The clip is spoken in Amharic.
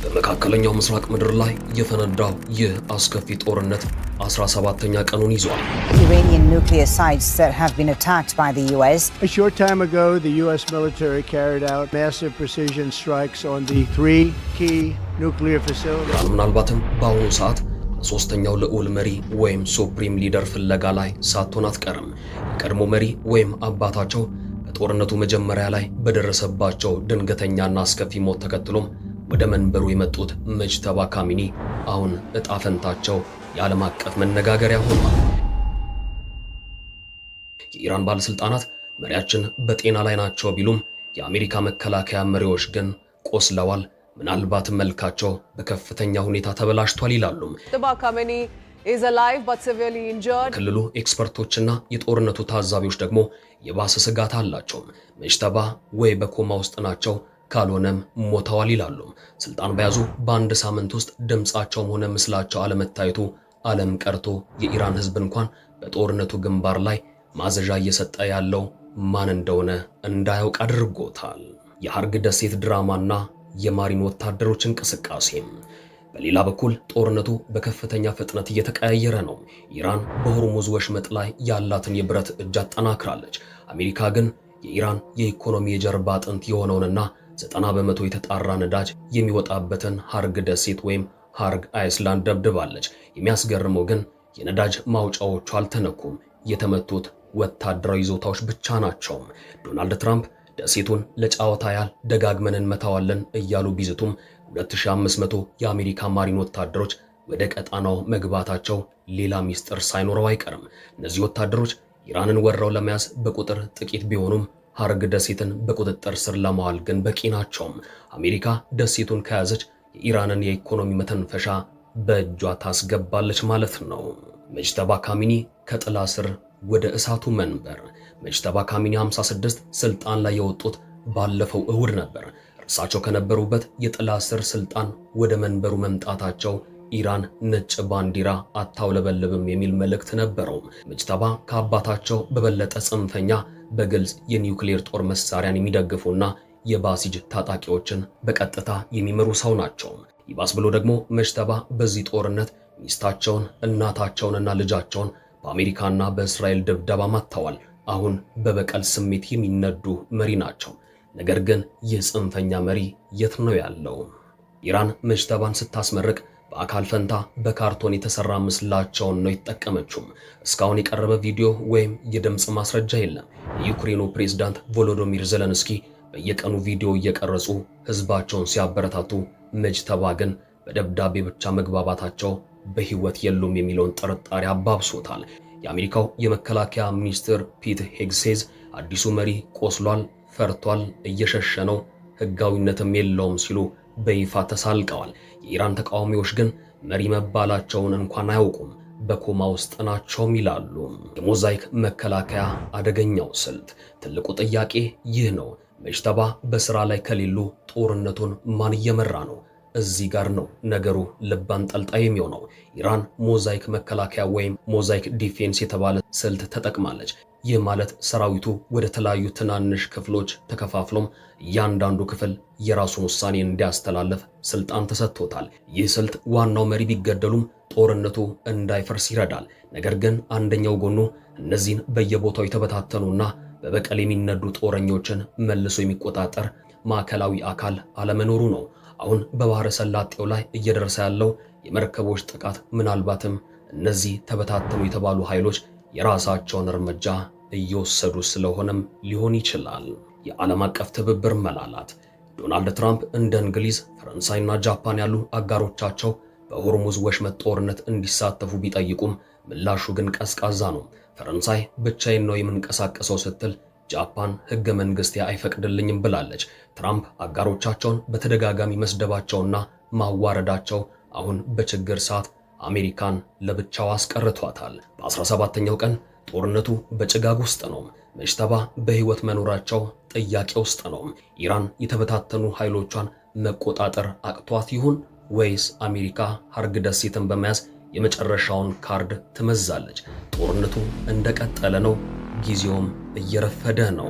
በመካከለኛው ምስራቅ ምድር ላይ የፈነዳው ይህ አስከፊ ጦርነት 17ኛ ቀኑን ይዟል። Iranian nuclear sites that have been attacked by the U.S. A short time ago, the U.S. military carried out massive precision strikes on the three key nuclear facilities. ኢራን ምናልባትም በአሁኑ ሰዓት በሶስተኛው ልዑል መሪ ወይም supreme leader ፍለጋ ላይ ሳትሆን አትቀርም። የቀድሞ መሪ ወይም አባታቸው በጦርነቱ መጀመሪያ ላይ በደረሰባቸው ድንገተኛና አስከፊ ሞት ተከትሎም ወደ መንበሩ የመጡት መጅተባ ካሚኒ አሁን እጣ ፈንታቸው የዓለም አቀፍ መነጋገሪያ ሆኗል። የኢራን ባለስልጣናት መሪያችን በጤና ላይ ናቸው ቢሉም የአሜሪካ መከላከያ መሪዎች ግን ቆስለዋል፣ ምናልባትም መልካቸው በከፍተኛ ሁኔታ ተበላሽቷል ይላሉ። Mojtaba Khamenei is alive but severely injured. የክልሉ ኤክስፐርቶችና የጦርነቱ ታዛቢዎች ደግሞ የባሰ ስጋት አላቸው። መጅተባ ወይ በኮማ ውስጥ ናቸው ካልሆነም ሞተዋል ይላሉ። ስልጣን በያዙ በአንድ ሳምንት ውስጥ ድምፃቸውም ሆነ ምስላቸው አለመታየቱ ዓለም ቀርቶ የኢራን ሕዝብ እንኳን በጦርነቱ ግንባር ላይ ማዘዣ እየሰጠ ያለው ማን እንደሆነ እንዳያውቅ አድርጎታል። የሐርግ ደሴት ድራማና የማሪን ወታደሮች እንቅስቃሴ። በሌላ በኩል ጦርነቱ በከፍተኛ ፍጥነት እየተቀያየረ ነው። ኢራን በሆርሙዝ ወሽመጥ ላይ ያላትን የብረት እጅ አጠናክራለች። አሜሪካ ግን የኢራን የኢኮኖሚ የጀርባ አጥንት የሆነውንና 90% የተጣራ ነዳጅ የሚወጣበትን ሐርግ ደሴት ወይም ሃርግ Island ደብድባለች። የሚያስገርመው ግን የነዳጅ ማውጫዎቹ አልተነኩም። የተመቱት ወታደራዊ ይዞታዎች ብቻ ናቸው። ዶናልድ ትራምፕ ደሴቱን ለጨዋታ ያህል ደጋግመን እንመታዋለን እያሉ ቢዝቱም 2500 የአሜሪካ ማሪን ወታደሮች ወደ ቀጣናው መግባታቸው ሌላ ሚስጥር ሳይኖረው አይቀርም። እነዚህ ወታደሮች ኢራንን ወረው ለመያዝ በቁጥር ጥቂት ቢሆኑም ሐርግ ደሴትን በቁጥጥር ስር ለማዋል ግን በቂ ናቸው። አሜሪካ ደሴቱን ከያዘች የኢራንን የኢኮኖሚ መተንፈሻ በእጇ ታስገባለች ማለት ነው። መጅተባ ካሚኒ ከጥላ ስር ወደ እሳቱ መንበር። መጅተባ ካሚኒ 56 ስልጣን ላይ የወጡት ባለፈው እሁድ ነበር። እርሳቸው ከነበሩበት የጥላ ስር ስልጣን ወደ መንበሩ መምጣታቸው ኢራን ነጭ ባንዲራ አታውለበልብም የሚል መልእክት ነበረው። መጅተባ ከአባታቸው በበለጠ ጽንፈኛ፣ በግልጽ የኒውክሌር ጦር መሳሪያን የሚደግፉና የባሲጅ ታጣቂዎችን በቀጥታ የሚመሩ ሰው ናቸው። ይባስ ብሎ ደግሞ መጅተባ በዚህ ጦርነት ሚስታቸውን፣ እናታቸውንና ልጃቸውን በአሜሪካና በእስራኤል ድብደባ መጥተዋል። አሁን በበቀል ስሜት የሚነዱ መሪ ናቸው። ነገር ግን ይህ ጽንፈኛ መሪ የት ነው ያለው? ኢራን መጅተባን ስታስመርቅ በአካል ፈንታ በካርቶን የተሰራ ምስላቸውን ነው የተጠቀመችው። እስካሁን የቀረበ ቪዲዮ ወይም የድምፅ ማስረጃ የለም። የዩክሬኑ ፕሬዝዳንት ቮሎዲሚር ዘለንስኪ በየቀኑ ቪዲዮ እየቀረጹ ህዝባቸውን ሲያበረታቱ፣ መጅተባ ግን በደብዳቤ ብቻ መግባባታቸው በህይወት የሉም የሚለውን ጥርጣሬ አባብሶታል። የአሜሪካው የመከላከያ ሚኒስትር ፒት ሄግሴዝ አዲሱ መሪ ቆስሏል፣ ፈርቷል፣ እየሸሸ ነው፣ ህጋዊነትም የለውም ሲሉ በይፋ ተሳልቀዋል። የኢራን ተቃዋሚዎች ግን መሪ መባላቸውን እንኳን አያውቁም፣ በኮማ ውስጥ ናቸውም ይላሉ። የሞዛይክ መከላከያ አደገኛው ስልት። ትልቁ ጥያቄ ይህ ነው። መጅተባ በስራ ላይ ከሌሉ ጦርነቱን ማን እየመራ ነው? እዚህ ጋር ነው ነገሩ ልብ አንጠልጣይ የሚሆነው። ኢራን ሞዛይክ መከላከያ ወይም mosaic defense የተባለ ስልት ተጠቅማለች። ይህ ማለት ሰራዊቱ ወደ ተለያዩ ትናንሽ ክፍሎች ተከፋፍሎም እያንዳንዱ ክፍል የራሱን ውሳኔ እንዲያስተላልፍ ስልጣን ተሰጥቶታል። ይህ ስልት ዋናው መሪ ቢገደሉም ጦርነቱ እንዳይፈርስ ይረዳል። ነገር ግን አንደኛው ጎኑ እነዚህን በየቦታው የተበታተኑና በበቀል የሚነዱ ጦረኞችን መልሶ የሚቆጣጠር ማዕከላዊ አካል አለመኖሩ ነው። አሁን በባህረ ሰላጤው ላይ እየደረሰ ያለው የመርከቦች ጥቃት ምናልባትም እነዚህ ተበታተኑ የተባሉ ኃይሎች የራሳቸውን እርምጃ እየወሰዱ ስለሆነም ሊሆን ይችላል። የዓለም አቀፍ ትብብር መላላት። ዶናልድ ትራምፕ እንደ እንግሊዝ፣ ፈረንሳይና ጃፓን ያሉ አጋሮቻቸው በሆርሙዝ ወሽመጥ ጦርነት እንዲሳተፉ ቢጠይቁም ምላሹ ግን ቀዝቃዛ ነው። ፈረንሳይ ብቻዬን ነው የምንቀሳቀሰው ስትል፣ ጃፓን ሕገ መንግስቴ አይፈቅድልኝም ብላለች። ትራምፕ አጋሮቻቸውን በተደጋጋሚ መስደባቸውና ማዋረዳቸው አሁን በችግር ሰዓት አሜሪካን ለብቻዋ አስቀርቷታል። በ17ኛው ቀን ጦርነቱ በጭጋግ ውስጥ ነው። መጅተባ በሕይወት መኖራቸው ጥያቄ ውስጥ ነው። ኢራን የተበታተኑ ኃይሎቿን መቆጣጠር አቅቷት ይሆን ወይስ አሜሪካ ሀርግ ደሴትን በመያዝ የመጨረሻውን ካርድ ትመዛለች? ጦርነቱ እንደቀጠለ ነው። ጊዜውም እየረፈደ ነው።